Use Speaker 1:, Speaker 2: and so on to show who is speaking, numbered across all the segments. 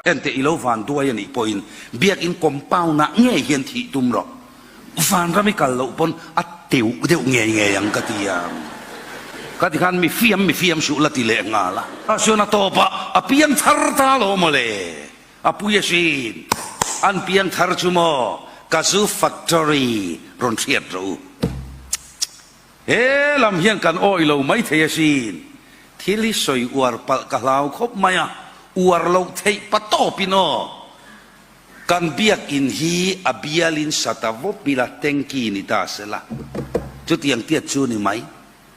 Speaker 1: Enteh i lo vanduai a nih pawhin Biakin compound ah ngei hian thih tum rawh. Vanram i kal loh pawn a teuh deuh ngei ngei ang ka ti a. Ka ti khan mi fiam mi fiam suh la ti leh nghal a. A chuan a tawp ah a piang thar ta lo mawle. A pui asin. An piang thar chu maw ka zu factory rawn hriat rawh u. He lam hian kan awih lo mai thei asin. Thil hi sawi uar palh ka hlau khawp mai a, uar loh theih pa tawpin aw. Kan biakin hi a bialin sata vawp ila tanky ni ta sela. Chutiang tiat chu ni mai.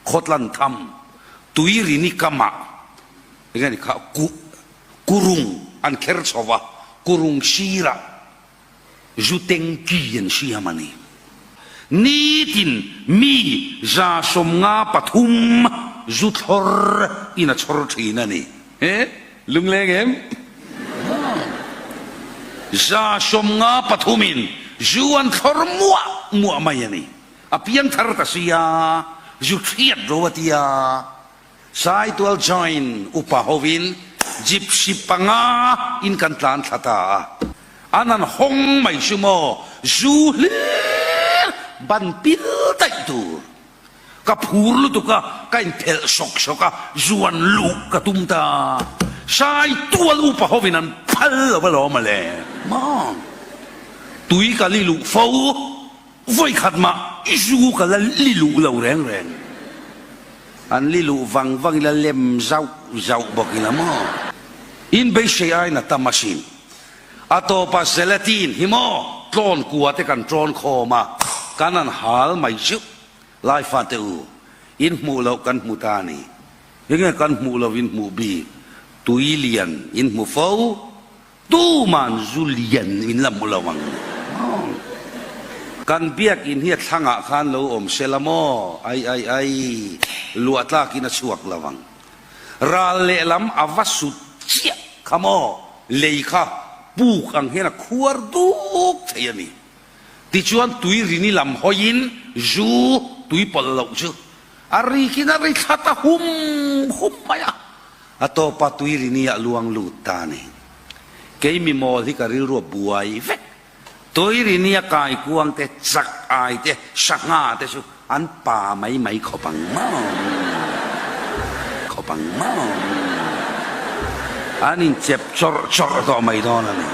Speaker 1: Khawtlan tham, tui rini kamah enge ni kha ku kurung an kher chho va, kurung sirah Zu tanky an siam a ni. Nitin mi 153 zu thlawr in a chhawr thin a ni. He lungleng em? 153 in zu an thlawr muah muah mai a ni. A piangthar ta sia, zu hriat ro a tia. Saitual join upa hovin gypsy panga in kan tlan thla ta a, an han hawng mai chu maw zu hlir ban pil daih tur. Ka phur lutuk a, ka inphelh sawk sawk a, zuan luh ka tum ta. Saitual upa hovin an phal lo alawm ale maw. Tui ka li luh fo. Vawi khat mah i zu ka la li luh lo reng reng. An li luh vang vang ila lem zauh zauh bawk ila maw? In beisei aiin a tam asin. A tawpah gelatin hi maw tlawn kua te kan tawn khawm a, kan han hal mai zeuh. Laifa te u, in hmuh loh kan hmu ta a ni. Enge kan hmuh loh in hmuh bik? Tui lian in hmu fo. Tuman zu lian in la hmu lo ang maw? Kan biakinn hi a thlangah khan lo awm se la maw? Ai ai ai, luah tlakin a chhuak lo ang. Ral lehlam a va sut chiah kha maw? Lei kha puk ang hian a khuar duk thei a ni. Tichuan tui rini lam hawiin zu tui pawlh loh chu a rikin a ri thla ta hum hum mai a. A tawpa tui rini ah luang lut ta a ni. Kei mi mawl hi ka rilru a buai vek. Tui rini a kai kuang te, chak ai te, sangha te chu an pa mai mai khawp ang maw? Khawp ang maw? An inchep chawrh chawrh tawh mai dawn a ni.